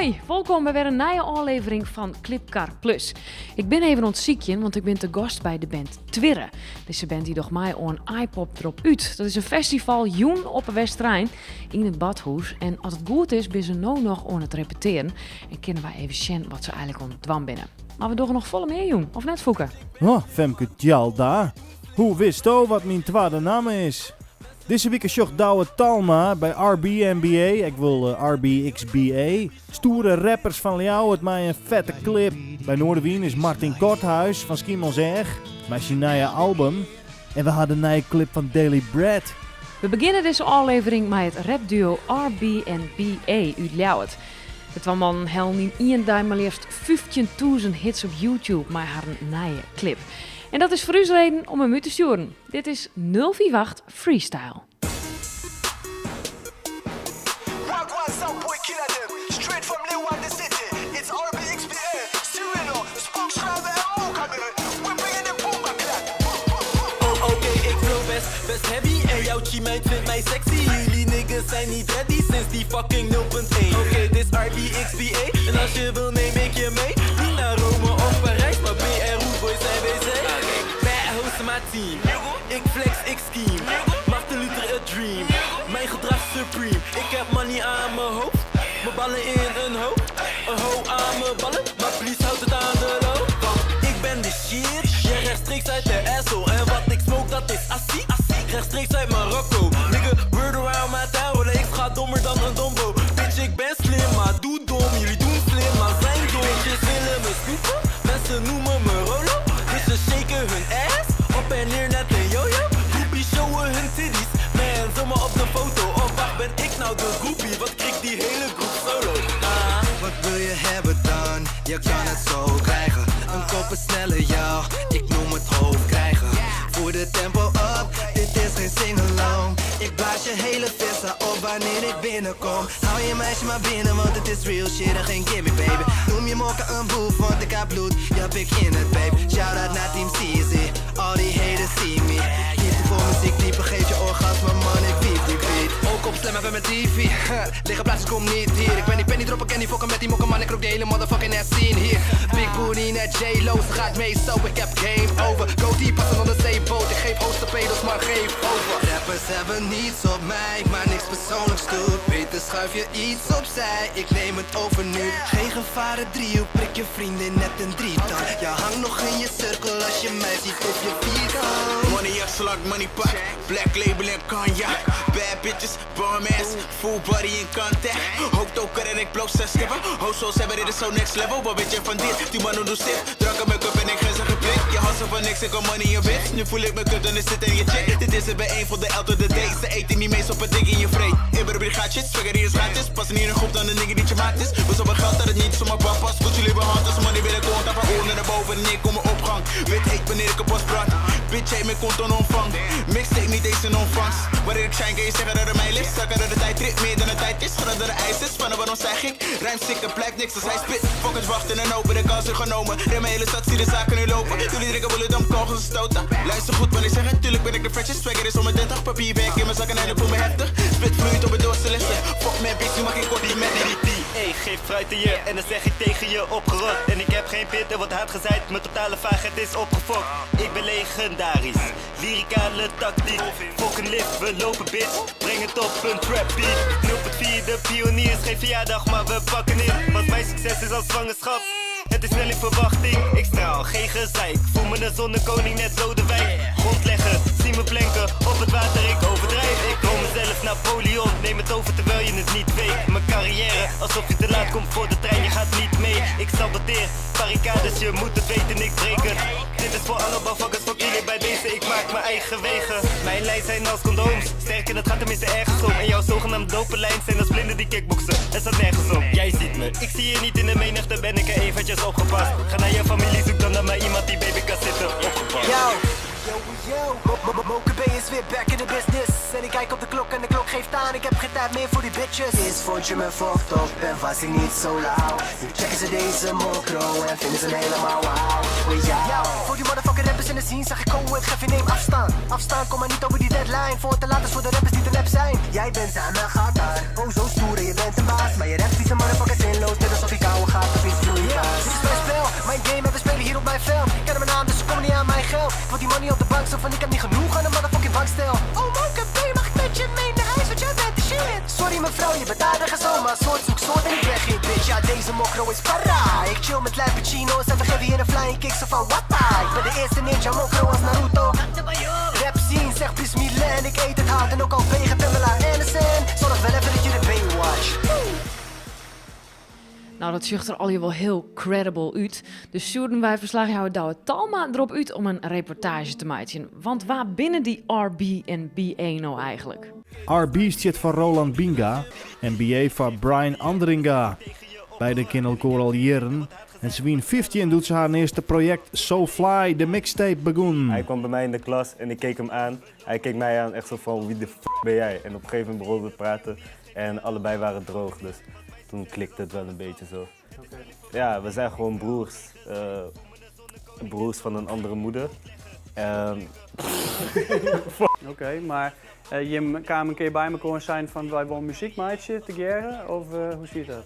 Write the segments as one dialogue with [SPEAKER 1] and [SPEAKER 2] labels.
[SPEAKER 1] Hoi, wolkom by wer in nije ôflevering fan Klipkar Plus. Ik bin even oan it sykjen, want ik bin te gast by de band Twirre. Dizze band dy docht mei oan Aaipop Drop Út. Dat is in festival jûn op 'e Westerein yn it Badhûs. En as it goed is, binne se no noch oan it repetearen. En kinne wy even sjen wat se eigenlik oan it dwaan binne. Mar we dogge noch folle mear jûn, of net Foeke?
[SPEAKER 2] Oh, Femke Tjalda. Hoe witsto wat myn twadde namme is? Dizze wike sjocht Douwe Talma by RBNBA, ek wol RBXBA, stoere rappers fan Ljouwert mei in fette klip. By Noardewyn is Martin Korthuis fan Skiermûntseach mei syn nije album. En we ha de nije klip fan Daily Bread.
[SPEAKER 1] We begjinne dizze ôflevering mei it rapduo RBNBA út Ljouwert. De twa mannen hellen yn ien dei mar leafst 15.000 hits op YouTube mei harren nije klip. En dat is foar ús reden om him út te stjoeren. Dit is 058 Freestyle.
[SPEAKER 3] Wagwan Soundboy killer them Straight from Leeuwarden city It's RBXBA Cyrano Spook Schrijver en Mokabe We bringing the boomba clap
[SPEAKER 4] Oh oké, ik flow best, best heavy En jouw meid vindt mij sexy Jullie niggas zijn niet ready sinds die fucking 0.1 Oké, dit is RBXBA En als je wil neem ik je mee Niet naar Rome of Parijs, maar BR Rude Boys zijn WC Bad hoes in mijn team Ik flex, ik scheme Martin Luther a dream Mijn gedrag supreme Ik heb money aan mijn hoofd Mijn ballen in een hoop Een ho aan mijn ballen Maar please houd het aan de loop Want ik ben de shit Ja, rechtstreeks uit de asshole En wat ik smoke, dat is assie Rechtstreeks uit Marokko Nigga, word around my town Rollen ik ga dommer dan een dombo Bitch, ik ben slim, maar doe dom Jullie doen slim, maar zijn dom Bitches willen me scoepen Mensen noemen me Rolo Dus ze shaken hun ass Op en neer net een yo-yo Groupies showen hun titties Man, zomaar op de foto Of wacht, ben ik nou de groupie? Wat kriegt die hele groep solo? Ah.
[SPEAKER 5] Wat wil je hebben dan? Je kan het zo krijgen. Een koppen sneller jou, ik noem het hoofd krijgen. Voer de tempo op, dit is geen sing-along. Ik blaas je hele vissa op wanneer ik binnenkom. Hou je meisje maar binnen, want het is real shit en geen gimmick, baby. Noem je mokka een boef, want ik heb bloed, ja pik in het, babe. Shout out naar Team CZ, al die haters see me. Liefde voor muziek, dieper geef je orgasme, man, ik piep die beat. Ook op Slam FM en TV, liggen plaatsen, kom niet hier. Ik ben die penny dropper, ken die fokken met die mokken, man, ik rook de hele motherfucking ass scene hier. Big booty net J-Lo, ze gaat mee, zo ik heb game over. Go deep, passen onder zeeboot, ik geef hoogste pedals, maar geef over. Rappers hebben niets op mij, maar niks persoonlijks doet. Beter schuif je iets opzij, ik neem het over nu. Geen gevaren driehoek, prik je vriendin net een drietand. Je hangt nog in je cirkel als je mij ziet op je vierkant.
[SPEAKER 6] Money afslag, money pak. Black label en cognac. Bad bitches, bomb ass. Full body in contact. Hoofd ook en ik blow zes skippen. Hoes hebben, dit is zo next level. Wat weet je van dit? Die mannen doen sip. Drank in mijn cup en ik geen zijn geblik. Je hustle van niks, ik kom money in bitch. Nu voel ik me kut en is zit in je chick. Dit is het bij een van de L tot de D. Ze eten niet mee, op het dik in je vreet. Ik ben op die gaatjes, swagger hier is gratis. Passen hier een groep dan de nigger die je maat is. We zoveel geld dat het niet zomaar pas past. Goed jullie behand als money binnenkomt. Daar van onder naar boven en ik kom mijn opgang. Wit heet wanneer ik een post brand. Bitch, heet mijn kont on ontvang. Mixtape niet eens in ontvangst. Wanneer ik shine, kan je zeggen dat het mij ligt. Zakken dat de tijd rit meer dan de tijd is. Groter de ijs is, van waarom zeg ik? Rijm sick, er blijft niks als hij spit. Fuckers wachten en open, de kans is genomen. Rim mijn hele stad, zie de zaken nu lopen. Jullie drinken willen dan kogels stoten. Luister goed wanneer ik zeg het, tuurlijk ben ik de freshest. Swagger is om mijn 30, papierwerk in mijn zakken en ik voel me heftig. Spit vloeit op het doorste lessen. Fuck man, bitch, nu mag ik kort met die.
[SPEAKER 4] Ey, geef fruit in je en dan zeg ik tegen je opgerot. En ik heb geen pit, er wordt hard gezaaid, mijn totale vaagheid is opgefokt. Ik ben legendarisch, lyricale tactiek. Fucking lift, we lopen bitch, breng het op een trap beat. 0.4, de pioniers, geen verjaardag, maar we pakken in. Want mijn succes is als zwangerschap. Het is snel in verwachting, ik straal, geen gezeik. Voel me een zonnekoning, net Lodewijk. Grondleggen, zie me plenken, op het water, ik overdrijf. Ik droom mezelf Napoleon, neem het over terwijl je het niet weet. Mijn carrière, alsof je te laat komt voor de trein, je gaat niet mee. Ik saboteer, barricades, je moet het weten, ik breek het. Dit is voor alle motherfuckers, fuck jullie bij deze, ik maak mijn eigen wegen. Mijn lijn zijn als condooms, sterker, dat gaat tenminste ergens om. En jouw zogenaamde dope lijn zijn als blinden die kickboksen, het staat nergens op. Jij ziet me, ik zie je niet in de menigte, ben ik er eventjes opgepast. Ga naar je familie, zoek dan naar maar iemand die baby kan zitten, opgepast.
[SPEAKER 3] Yo, yo, yo, Moke B is weer back in the business. En ik kijk op de klok en de klok geeft aan, ik heb geen tijd meer voor die bitches. Eerst vond je me fucked up en was ik niet zo lauw. Nu checken ze deze mokro en vinden ze me helemaal wauw. Yo, voor die motherfucking rappers in de scene zeg ik oh, het gef je neem afstand. Afstand, kom maar niet over die deadline. Voor te laat is voor de rappers die te nep zijn. Jij bent aan mijn gaat daar. Oh, zo stoer en je bent een baas. Maar je rapt die zijn motherfucker zinloos, net als Oh Moke B, mag ik met je mee naar huis, want jij bent de shit. Sorry mevrouw, je bent aardig en zo, maar soort zoek soort en ik ben geen bitch. Ja, deze mokro is para. Ik chill met lijpe chino's en we geven je een flying kick, zo van watta. Ik ben de eerste ninja mokro als Naruto. Rap scene, zeg bismillah en ik eet het hard. En ook al wegen Pamela Anderson, zorg wel even dat je de Baywatch.
[SPEAKER 1] Nou, dat sjocht der allegear wol hiel credible út. Dus stjoerden wy ferslachjouwer Douwe Talma derop út om in reportaazje te meitsjen. Want wa binne dy RB en BA no eigentlik?
[SPEAKER 2] RB stiet foar Roland Binga en BA foar Brian Andringa. Beide kenne elkoar al jierren en se wiene 15 doe't se harren earste projekt So Fly, de mixtape, begûnen.
[SPEAKER 7] Hij kwam bij mij in de klas en ik keek hem aan. Hij keek mij aan echt zo van wie de f ben jij? En op een gegeven moment begonnen we te praten en allebei waren droog. Dus toen klikte het wel een beetje zo. Ja, we zijn gewoon broers. Broers van een andere moeder.
[SPEAKER 8] Oké, mar jim kamen in kear by mekoar en seinen fan wy wolle muzyk meitsje tegearre, of hoe siet dat?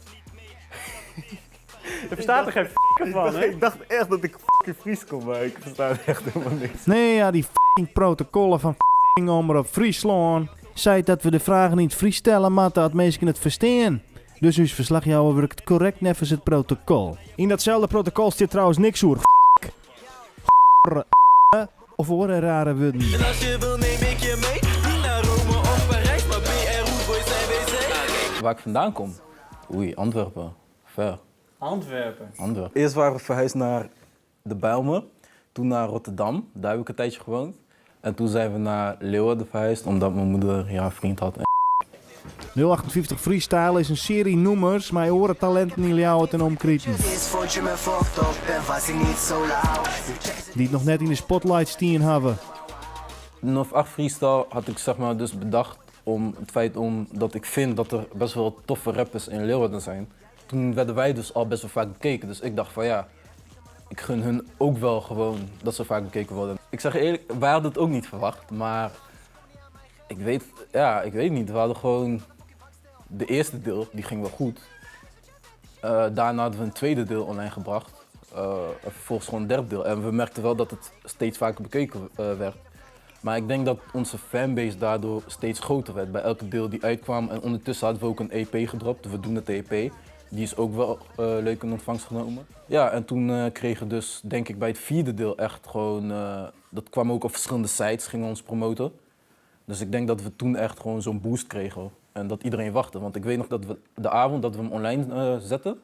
[SPEAKER 8] Der ferstaat der geen f fan, hè?
[SPEAKER 7] Ik dacht echt dat ik fucking Fries kon, maar ik versta echt helemaal niks.
[SPEAKER 2] Nee, ja, die fucking protokollen fan fucking Omrop Fryslân seit dat we de fragen yn it Frysk stelle moatte at minsken it ferstean. Dus ús ferslachjouwer wurket korrekt neffens it protokol. Yn datselde protokol stiet trouwens niks oer f, r, of oare rare wurden.
[SPEAKER 4] En als je wil neem ik je mee. Niet naar Rome of Parijs, maar BR Rootboys zijn WC.
[SPEAKER 9] Waar ik vandaan kom? Oei, Antwerpen. Ver.
[SPEAKER 8] Antwerpen.
[SPEAKER 9] Antwerpen. Eerst waren we verhuisd naar de Bijlmer, toen naar Rotterdam, daar heb ik een tijdje gewoond. En toen zijn we naar Leeuwarden verhuisd, omdat mijn moeder ja, een vriend had.
[SPEAKER 2] 058 Freestyle is in searje nûmers mei oare talinten yn Ljouwert en omkriten. Dy't noch net yn de spotlight stien hawwe.
[SPEAKER 9] 08 Freestyle had ik zeg maar dus bedacht om het feit omdat ik vind dat er best wel toffe rappers in Leeuwarden zijn. Toen werden wij dus al best wel vaak bekeken. Dus ik dacht van ja, ik gun hun ook wel gewoon dat ze vaak bekeken worden. Ik zeg je eerlijk, wij hadden het ook niet verwacht, maar ik weet, ja, ik weet niet. We hadden gewoon de eerste deel, die ging wel goed. Daarna hadden we een tweede deel online gebracht. En vervolgens gewoon een derde deel. En we merkten wel dat het steeds vaker bekeken werd. Maar ik denk dat onze fanbase daardoor steeds groter werd. Bij elke deel die uitkwam. En ondertussen hadden we ook een EP gedropt. We doen het EP. Die is ook wel leuk in ontvangst genomen. Ja, en toen kregen we dus, denk ik, bij het vierde deel echt gewoon... dat kwam ook op verschillende sites, gingen ons promoten. Dus ik denk dat we toen echt gewoon zo'n boost kregen. En dat iedereen wachtte. Want ik weet nog dat we de avond dat we hem online zetten...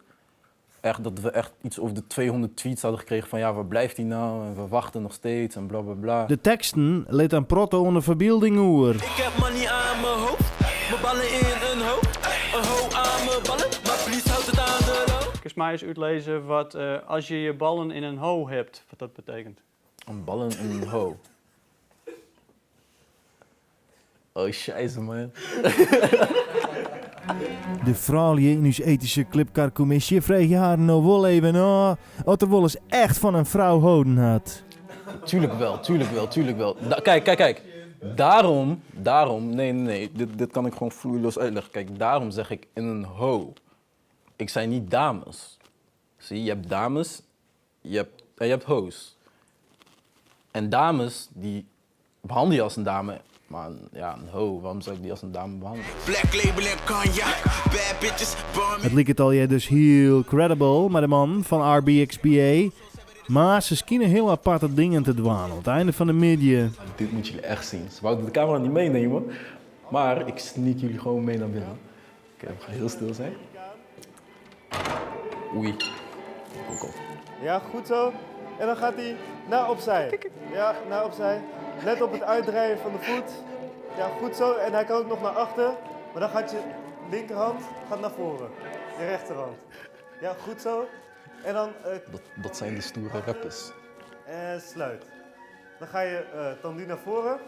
[SPEAKER 9] Echt, dat we echt iets over de 200 tweets hadden gekregen van ja, waar blijft hij nou? En we wachten nog steeds en bla bla bla.
[SPEAKER 2] De teksten lit in protte oan de ferbylding oer.
[SPEAKER 4] Ik heb money aan mijn hoofd, mijn ballen in een hoop. Een ho aan mijn ballen, maar please houd het aan de loop.
[SPEAKER 8] Kinst my ris útlizze wat as je je ballen in een ho hebt, wat dat betekent?
[SPEAKER 9] Een ballen in een ho. Oh, scheisse, man.
[SPEAKER 2] De froulju yn ús etyske klipkarkommisje freegje har no wol even ôf oft er wolris echt fan in frou holden hat.
[SPEAKER 9] Tuurlijk wel, tuurlijk wel, tuurlijk wel. Kijk, kijk, kijk. Daarom, daarom, nee, nee, nee, dit kan ik gewoon vloeiloos uitleggen. Kijk, daarom zeg ik in een ho. Ik zei niet dames. Zie, je hebt dames, en je hebt hoes. En dames, die behandel je als een dame. Maar ja, een ho, waarom zou ik die als een dame behandelen?
[SPEAKER 6] Black label en cognac, bad bitches, bomb
[SPEAKER 2] It liket allegear dus hiel credible mei de man fan RBXBA. Mar se skine hiel aparte dingen te dwaan oan it ein fan de middei.
[SPEAKER 9] Dit moeten jullie echt zien. Ze wouden de camera niet meenemen, maar ik sneak jullie gewoon mee naar binnen. Oké, we gaan heel stil zijn. Oei. Kom, kom.
[SPEAKER 7] Ja, goed zo. En dan gaat hij naar opzij. Ja, naar opzij. Let op het uitdraaien van de voet. Ja, goed zo. En hij kan ook nog naar achter. Maar dan gaat je linkerhand gaat naar voren. Je rechterhand. Ja, goed zo. En dan
[SPEAKER 9] Dat zijn de stoere rappers.
[SPEAKER 7] En sluit. Dan ga je tendu naar voren.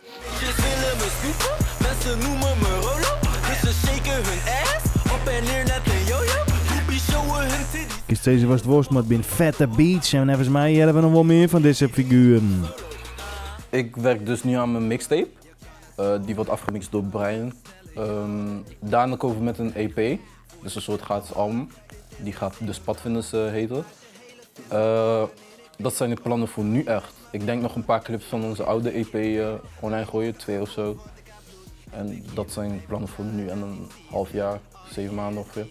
[SPEAKER 4] Bitches willen me scoepen, mensen noemen me Rolo. Dus ze shaken hun ass, op en neer net een yo-yo. Groupies showen hun titties.
[SPEAKER 2] Kinst sizze watst wolst, mar it binne fette beats en neffens my hearre we noch wol mear fan dizze figueren.
[SPEAKER 9] Ik werk dus nu aan mijn mixtape. Die wordt afgemixt door Brian. Daarna komen we met een EP, dus een soort gratis album. Die gaat dus Padvinders heten. Dat zijn de plannen voor nu echt. Ik denk nog een paar clips van onze oude EP online gooien, twee of zo. En dat zijn de plannen voor nu en een half jaar, 7 maanden ongeveer.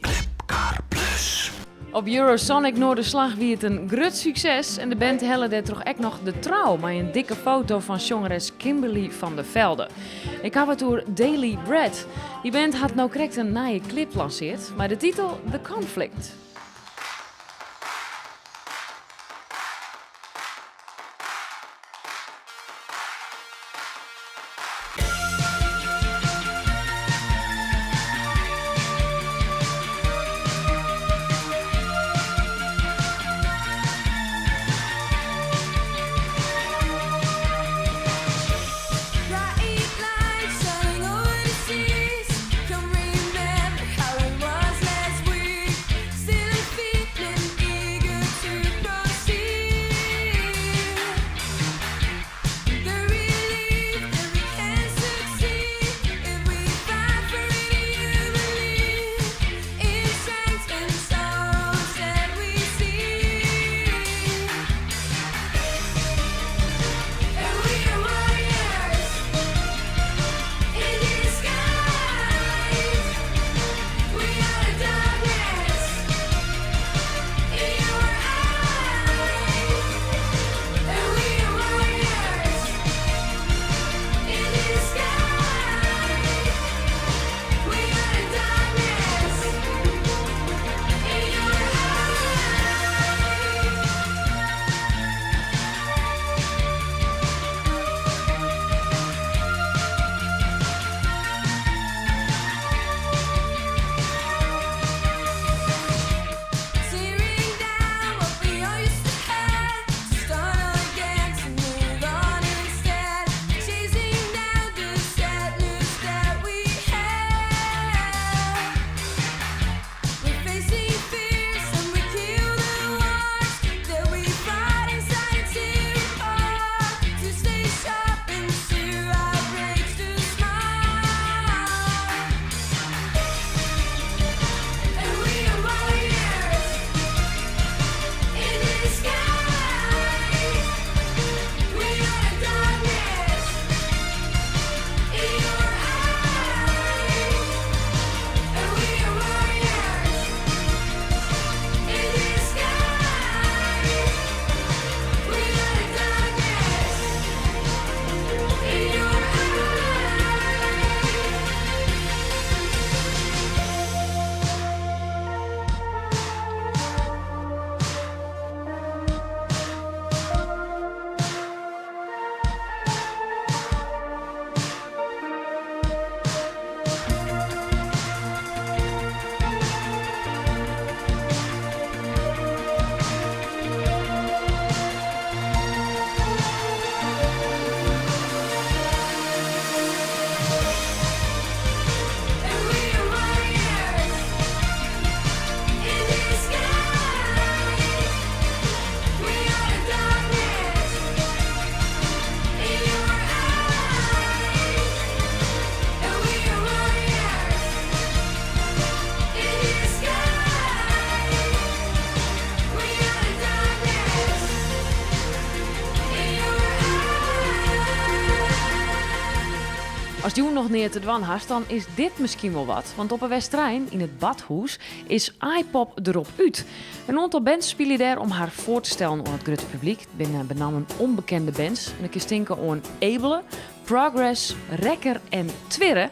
[SPEAKER 1] Op Eurosonic Noorderslag wie it in grut sukses en de band helle dêrtroch ek noch de Trouw mei in dikke foto fan sjongeres Kimberly van der Velde. Ik ha it oer Daily Bread. Dy band hat no krekt in nije klip lansearre mei de titel The Conflict.
[SPEAKER 10] Bright lights shining over the seas. Can remember how it was last week. Still I'm feeling eager to proceed. The relief that we can succeed if we fight for it, you believe in strength and sorrows that we see. And we are warriors in disguise. We are the darkness in your eyes. And we are warriors in disguise. We are the darkness in your eyes. Tearing down what we all used to have, to start all again, to move on instead. Chasing down the sadness that we have. We're facing fears and we kill the wars that we fight inside and tear apart. To stay sharp and to our rage to smile. And we are warriors in disguise. We are the darkness in your eyes. And we are warriors in disguise. We are the darkness in your eyes. And we are warriors in disguise. We are the darkness in your eyes. And we are warriors in disguise. We are the darkness in your eyes.
[SPEAKER 1] Ast jûn noch neat te dwaan hast, dan is dit miskien wol wat. Want op 'e Westerein, yn it Badhûs, is Aaipop derop út. In oantal bands spylje dêr om har foar te stellen oan it grutte publyk. It binne benammen ûnbekende bands. En ik kin tinke oan Ebele, Progress, Rekker en Twirre.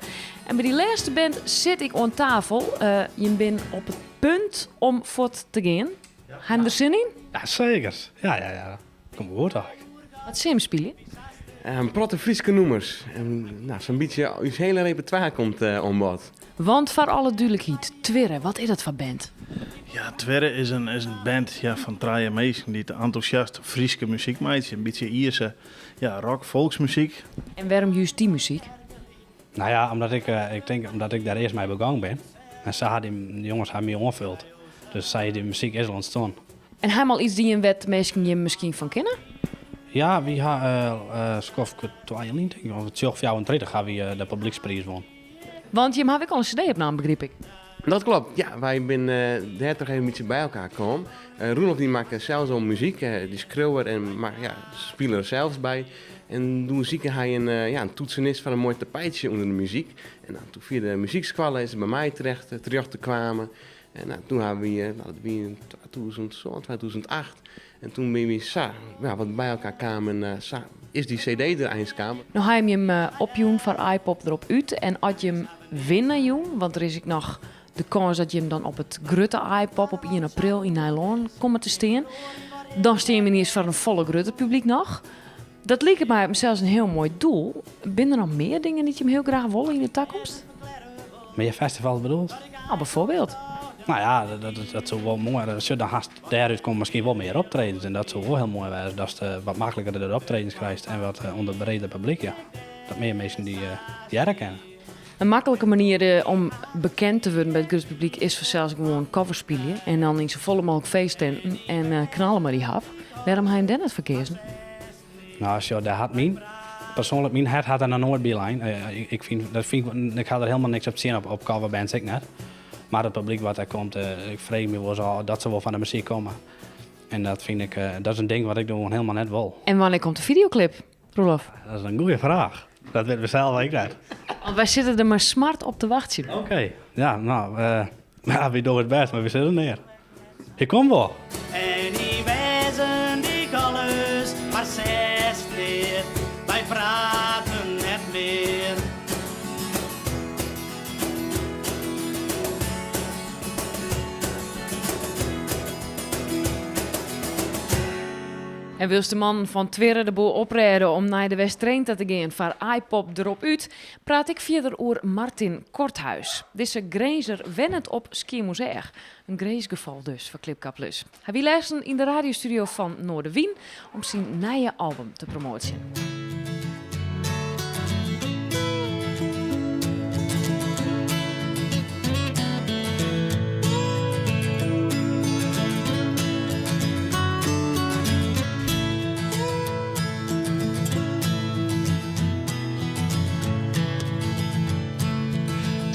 [SPEAKER 1] En by dy lêste band sit ik oan tafel. Jim binne op it punt om fuort te gean. Ha jim der sin yn?
[SPEAKER 11] Ja, seker. Ja. Komt wol goed eigentlik.
[SPEAKER 1] Wat sil jim spylje?
[SPEAKER 12] In protte Fryske nûmers. En, no, sa'n bytsje ús hiele repertoire komt oan bod.
[SPEAKER 1] Want foar alle dúdlikheid, Twirre, wat is dat foar band?
[SPEAKER 13] Ja, Twirre is in band, ja, fan trije minsken dy't entûsjast Fryske muzyk meitsje. In bytsje Ierske, ja, rock, folksmuzyk.
[SPEAKER 1] En wêrom just dy muzyk?
[SPEAKER 11] No ja, omdat ik, ik tink omdat ik dêr earst mei begûn bin. En sa ha dy jonges ha my oanfolle. Dus sa dy muzyk is al ûntstien.
[SPEAKER 1] En ha jim al yts dien wêr't minsken jim miskien fan kenne?
[SPEAKER 11] Ja, wy ha skoftke 2 jier lyn, tink ik, of tsjoch 34 ha wy de publykspriis wûn.
[SPEAKER 1] Want jim hawwe ek al in CD opnaam, begryp ik.
[SPEAKER 12] Dat klopt, ja. Wy binne dêr troch even in bytsje by elkoar kaam. Roelof dy makke sels al muzyk, dy skriuwer en ja, spile der sels by. En doe sike hy in, ja, in toetsenist foar in moai tapijtsje ûnder de muzyk. En dan, doe fia de muzykskoalle is er by my terecht, terjochte kwamen. En nou, doe hawwe wy, nou, dat wie yn 2007, 2008. En toen binne wy sa, ja, wat by elkoar kaam en sa is dy CD der eins kaam.
[SPEAKER 1] No ha jim jim opjûn foar Aaipop derop út en as jim winne jûn, want der is ek noch de kâns dat jim dan op it grutte Aaipop op ien april yn Nijlân komme te stean, dan stean jim yniens foar in folle grutter publyk noch. Dat liket my op himsels in hiel moai doel. Binne der noch mear dingen dy't jim hiel graach wolle yn de takomst?
[SPEAKER 11] Mear festivals bedoeld?
[SPEAKER 1] Nou, bijvoorbeeld.
[SPEAKER 11] Nou ja, dat, dat, dat soe wol moai. Sjoch, dan hast dêrút komme miskien wol mear optredens en dat soe wol hiel moai wêze, datst wat makliker de optredens krijst en wat ûnder breder publyk, ja. Dat mear minsken dy hearre kinne.
[SPEAKER 1] In maklike manier om bekend te wurden by it grutte publyk is fansels gewoan covers spylje en dan yn safolle mooglik feesttinten en knalle mei dy hap. Wêrom ha jim dêr net foar keazen?
[SPEAKER 11] Nou, sjoch, dêr hat myn, persoanlik myn hert hat der noch noait by lein. Ik fyn, dat fyn ik, ik ha der hielendal niks op tsjin, op coverbands ek net. Mar it publyk wat dêr komt, ik freegje my wolris ôf dat se wol fan de muzyk komme. En dat fyn ik, dat is in ding wat ik gewoan hielendal net wol.
[SPEAKER 1] En wannear komt de fideoklip, Roelof?
[SPEAKER 11] Dat is in goede fraach. Dat witte we sels ek net.
[SPEAKER 1] Want wy sitte der mei smart op te wachtsjen.
[SPEAKER 11] Oké, ja, nou, ja, wy dogge it bêst, mar wy sizze neat. Ik kom wol.
[SPEAKER 14] En die wezen die alles maar zes leert, wij praten net meer.
[SPEAKER 1] En wylst de mannen fan Twirre de boel oprêde om nei de Westereen ta te gean foar Aaipop derop út, praat ik fierder oer Martin Korthuis. Dizze Grinzer wennet op Skiermûntseach. In grinsgefal dus foar Klipkar Plus. Hy wie lêsten yn de radiostudio fan Noardewyn om syn nije album te promoatsjen.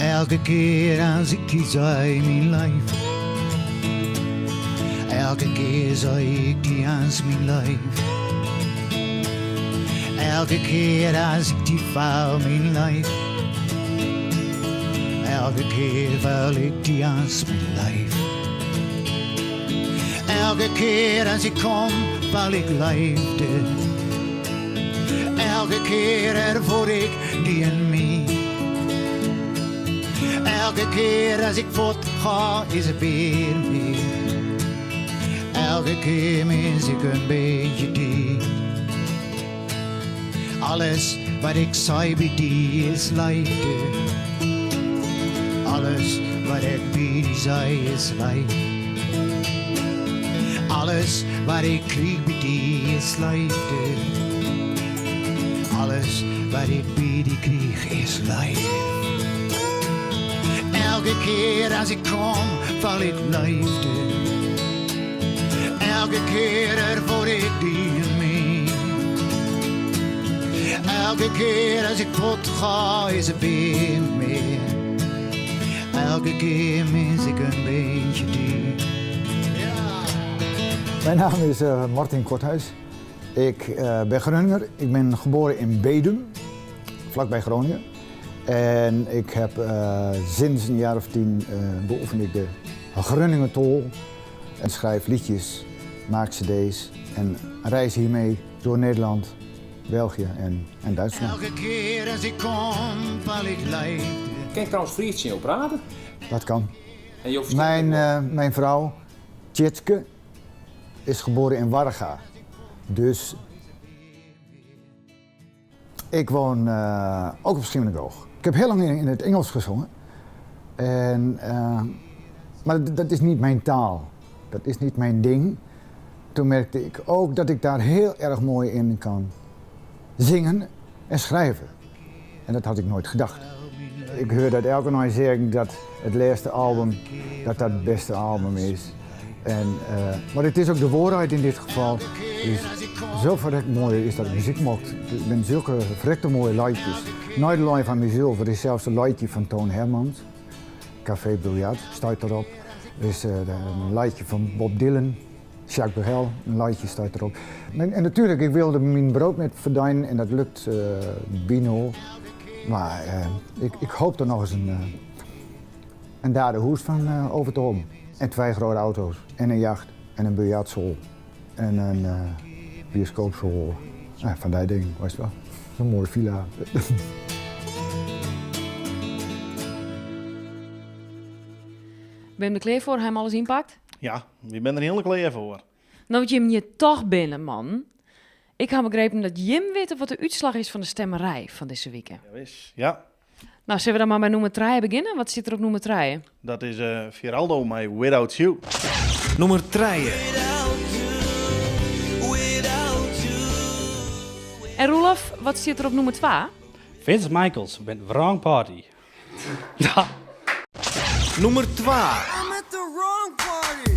[SPEAKER 15] Elke kear as ik dy sei myn leaf. Elke kear sei ik dy as myn leaf. Elke kear as ik dy foel myn leaf. Elke kear foel ik dy as myn leaf. Elke kear as ik kom, foel ik leafde. Elke kear erfoar ik dy en my. Elke kear as ik fuort ga, is it wer mear. Elke kear mis ik in bytsje dy. Alles wat ik sei by dy is leafde. Alles wat ik by dy sei is leaf. Alles wat ik kriich by dy is leafde. Alles wat ik by dy kriich is leaf. Elke kear as ik kom, foel ik leafde. Elke kear erfoar ik dy en my. Elke kear as ik fuort ga, is it wer mear. Elke kear mis ik in bytsje dy.
[SPEAKER 16] Mijn naam is Martin Korthuis. Ik ben Groninger. Ik ben geboren in Bedum, vlakbij Groningen. En ik heb sinds een jaar of 10 beoefen ik de Grunningertol en schrijf liedjes, maak cd's en reis hiermee door Nederland, België en Duitsland.
[SPEAKER 15] Elke kear as ik kom, foel ik leafde.
[SPEAKER 17] Kin ik trouwens Frysk tsjin jo prate?
[SPEAKER 16] Dat kan.
[SPEAKER 17] En jo ferstean
[SPEAKER 16] Mijn vrouw, Tjitske, is geboren in Warga. Dus ik woon ook op Schiermonnikoog. Ik heb heel lang in het Engels gezongen. En, maar dat is niet mijn taal. Dat is niet mijn ding. Toen merkte ik ook dat ik daar heel erg mooi in kan zingen en schrijven. En dat had ik nooit gedacht. Ik hoor dat elke keer zeggen dat het laatste album dat dat het beste album is. En, maar het is ook de waarheid in dit geval. Dus zo verrekt mooi is dat muziek maakt. Het zijn zulke verrekte mooie liedjes. Nooit alleen van mezelf, het is zelfs een liedje van Toon Hermans. Café Biljart stiet derop. Der is in lietsje fan Bob Dylan, Jacques Brel, in lietsje stiet derop. En natuerlik, ik wilde myn brood net ferdienen en dat lukt byna. Mar ik hoop der noch ris in dei de hûs fan over te hâlden. En twa grutte auto's en in jacht en in biljartseal en in bioskoopseal. Fan dy dingen, weist wol. In moaie filla.
[SPEAKER 1] Bin der klear foar? Ha jim alles ynpakt?
[SPEAKER 13] Ja, wy binne der hiel klear foar.
[SPEAKER 1] No't jim hjir toch binne, man. Ik ha begrepen dat jim witte wat de útslach is fan de stemmerij fan dizze wike.
[SPEAKER 13] Jawis, ja.
[SPEAKER 1] No, sille we dan mar by nûmer trije begjinne? Wat sit der op nûmer trije?
[SPEAKER 13] Dat is Geraldo mei Without You.
[SPEAKER 18] Nûmer trije.
[SPEAKER 1] En Roelof, wat sit der op nûmer twa?
[SPEAKER 11] Vince Michaels met Wrong Party.
[SPEAKER 18] Nûmer twa.
[SPEAKER 5] I'm at the wrong party.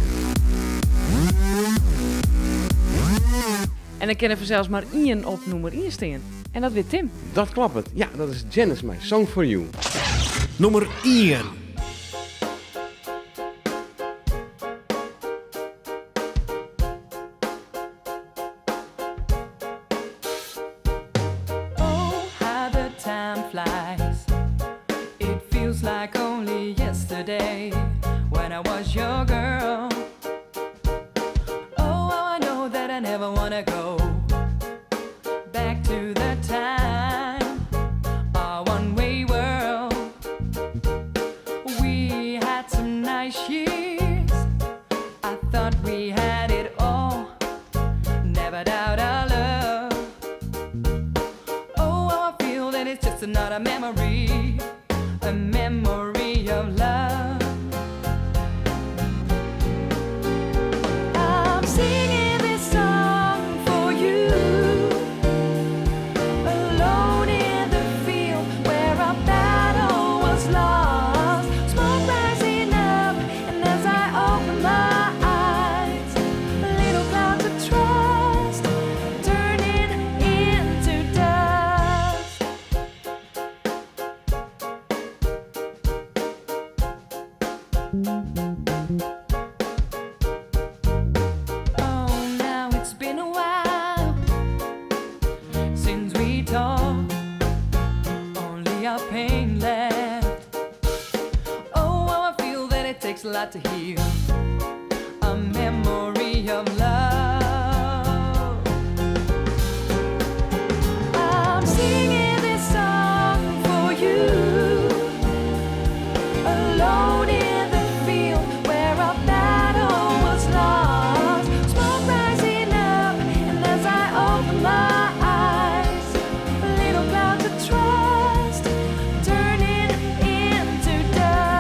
[SPEAKER 1] En dan kin der fansels mar ien op nûmer ien stean. En dat wit Tim.
[SPEAKER 12] Dat kloppet. Ja, dat is Janice mei Song for You.
[SPEAKER 18] Nûmer ien.
[SPEAKER 10] Oh, how the time flies. It feels like only yesterday when I was your girl. Oh, how I know that I never wanna go back to the time, our one-way world. We had some nice years. I thought we had it all. Never doubt our love. Oh, how I feel that it's just another memory, a memory of love. I'm singing this song for you. Alone in the field where our battle was lost. Smoke rising up, and as I open my eyes, little clouds of trust turning into dust. Oh, now it's been a while since we talked. Only our pain left. Oh, how I feel that it takes a lot to heal. A memory of love. I'm singing this song for you. Alone in the field where our battle was lost. Smoke rising up, and as I open my eyes, little clouds of trust turning into dust.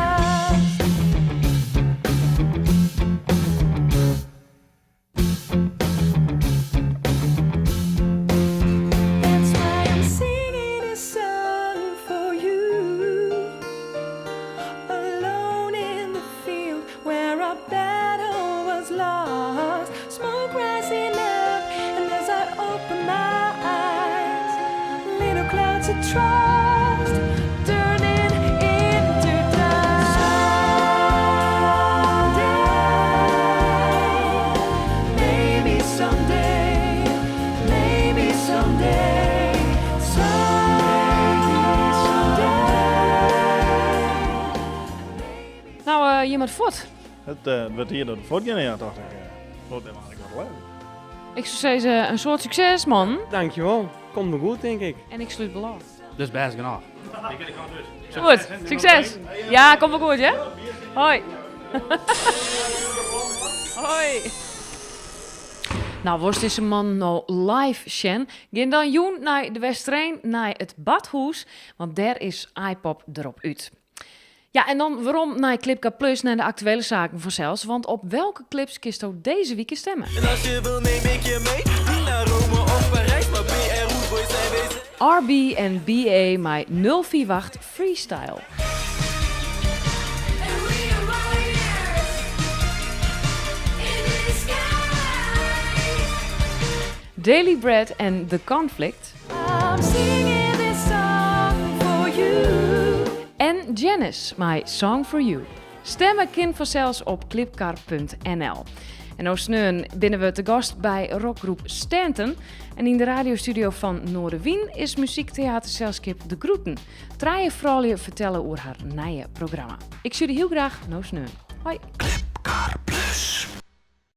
[SPEAKER 10] That's why I'm singing a song for you. Alone in the field where our battle was lost. Smoke rising up, and as I open my eyes, little clouds of trust turning into dust. Someday, maybe someday, maybe someday, someday.
[SPEAKER 1] No, jim moatte fuort.
[SPEAKER 13] It wurdt tiid dat we fuortgean, ja, tocht ik. Wat ben ik wat leuk.
[SPEAKER 1] Ik soe sizze, in soad sukses, man.
[SPEAKER 12] Dankjewol. Komt wol goed, tink ik.
[SPEAKER 1] En ik slút wol ôf.
[SPEAKER 11] Dus bêst genôch.
[SPEAKER 1] Goed, sukses. Ja, komt wol goed, hè? Hoi. Hoi. No, wolst dizze mannen no live sjen? Gean dan jûn nei de Westereen, nei it Badhûs, want dêr is Aaipop derop út. Ja, en dan werom nei Klipkar Plus, nei de aktuele saken fansels. Want op welke clips kinsto dizze wike stimme?
[SPEAKER 4] En as je wil neem ik je mee, niet naar Rome of Parijs, maar BR Rude Boys zijn WC.
[SPEAKER 1] RB en BA mei 048 Freestyle. Daily Bread en The Conflict.
[SPEAKER 10] I'm singing this song for you.
[SPEAKER 1] En Janice mei Song for You. Stemme kin fansels op klipkar.nl. En no sneon binne we te gast by rockgroep Stanton. En yn de radiostudio fan Noardewyn is muzykteaterselskip De Groeten. Trije froulju fertelle oer har nije programma. Ik sjoch dy hiel graach no sneon. Hoi!